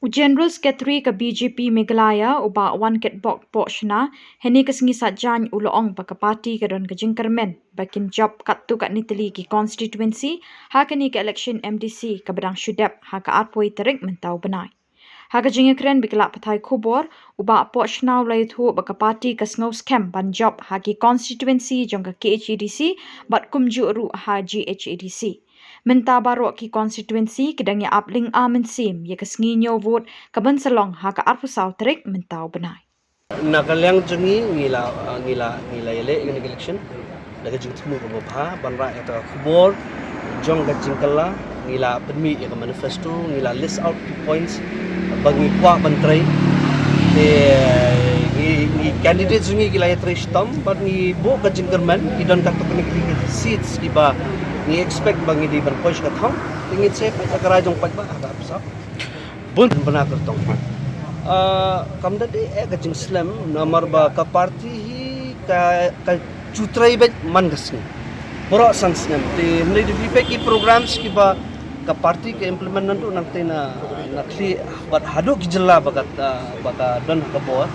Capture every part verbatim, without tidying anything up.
U General Secretary ka B J P Meghalaya, u Bah Wankitbok Pohshna, hynne ka sngi Saitjaiñ u la ong ba ka party ka don ka jingkyrmen ba kin jop katto katne tylli ki constituency ha kane ka election M D C kaba dang shu dep ha ka arphew tarik mynta u bnai. Ha ka jingïakren bad ki lad pathai khubor, u Bah Pohshna u la ïathuh ba ka party ka sngew skhem ban jop ha ki constituency jong ka K H A D C bad kumjuh ruh ha G H A D C. Mynta baroh ki constituency ki dang ïa ap lyngba mynsiem ïa ka sngi ñiew vote kaban sa long ha ka arphew saw tarik mynta u bnai. Na ka liang jong ngi, ngi la, ah, ngi la, ngi la ïaleh ïa ka election da ka jingthmu kaba bha, ban rah ïa ka khubor jong ka jingkylla, ngi la pynmih ïa ka manifesto, ngi la list out ki points ba ngi kwah ban trei. Te ngi, ngi candidate jong ngi ki la ïatrei shitom, bad ngi buh ka jingkyrmen, ki don katto katne ki seats kiba ngi expect ba ngi dei ban poi sha ka thong. Te ngin sa peit ïa ka rai jong paidbah ha ka arphew saw. Bun bna kyrtong. Ah, kam da dei eh ka jingslem, namar ba ka party hi ka, ka ju trei beit man ka sngi. Baroh san snem. Te hynrei da phi peit ki programs kiba ka party ka implement naduh nangtei na, na khlieh bad haduh ki jylla ba ka, ah, ba ka don ha ka bor.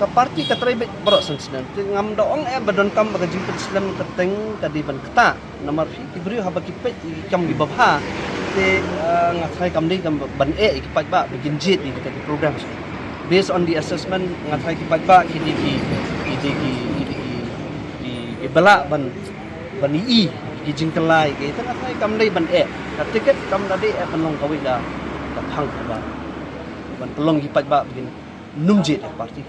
Ka party ka trei beit baroh san snem. Te ngam da ong eh ba donkam ba ka jingpynslem ka teng ka dei ban ktah. Namar phi ki briew haba ki peit ïa ki kam kiba bha, te, ah, nga tharai kam dei kam ban eh ïa ki paidbah ba kin jied ïa kita ki programs. Based on the assessment, nga tharai ki paidbah ki dei ki, ki dei ki, ki dei ki, ki, ki ba lah ban, ban ïohi ïa ki jingkylla ïa ki. Te nga tharai kam dei ban eh. Ka ticket kam da dei eh ban long kawei ka, ka phang ba ban pynlong ïa ki paidbah ba kin nym jied ïa ka party.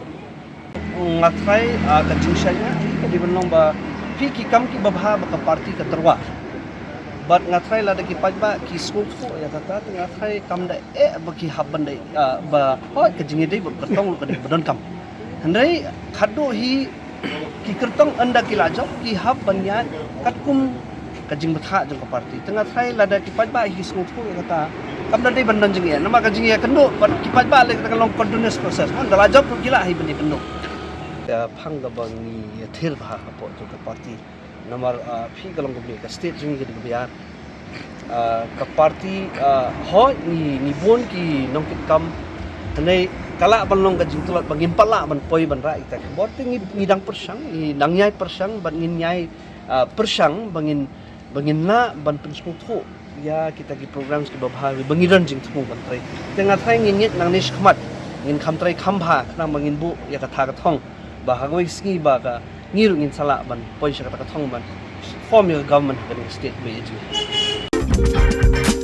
Nga tharai, ah, ka jingshaniah hi ka dei ban long ba phi ki kam kiba bha ba ka party ka tyrwa. Bad nga tharai lada ki paidbah ki sngewthuh ïa kata, te nga tharai kam da eh ba ki hap ban dei, ah, ba hooid ka jingïadei bad ka kyrtong ruh ka dei ba donkam. Hynrei khatduh hi ki kyrtong ynda ki la jop ki hap ban ïaid katkum ka jingbthah jong ka party. Te nga tharai lada ki paidbah hi sngewthuh ïa kata, kam da dei ban don jingeh. Namar ka jingeh kynduh bad ki paidbah lei kata ka long continuous process. Hynda la jop ruh ki lah hi ban ïakynduh. Ka phang kaba ngi ïathir bha hapoh jong ka party. Namar, ah, phi ka long kumne, ka state jong ngi ka dei kaba ïar. Ah, ka party, ah, hooid ngi, ngi bun ki nongkitkam. Hynrei ka lah ban long ka jingtlot ba ngim pat lah ban poi ban rah ïa kita ki khubor, te ngi, ngi dang pyrshang, ngi dang ïai pyrshang bad ngin ïai, ah, pyrshang ba ngin, ba ngin lah ban pynsngewthuh ïa kita ki programs kiba bha, ba ngi don jingthmu ban trei. Te nga tharai ngin ngeit nangne shakhmat ngin kham trei kham bha khnang ba ngin buh ïa ka tha ka thong ba ha kawei ka sngi ba ka ngi ruh ngin sa lah ban poi sha kata ka thong ban form ïa ka government ha kane ka state ba ïa jong ngi.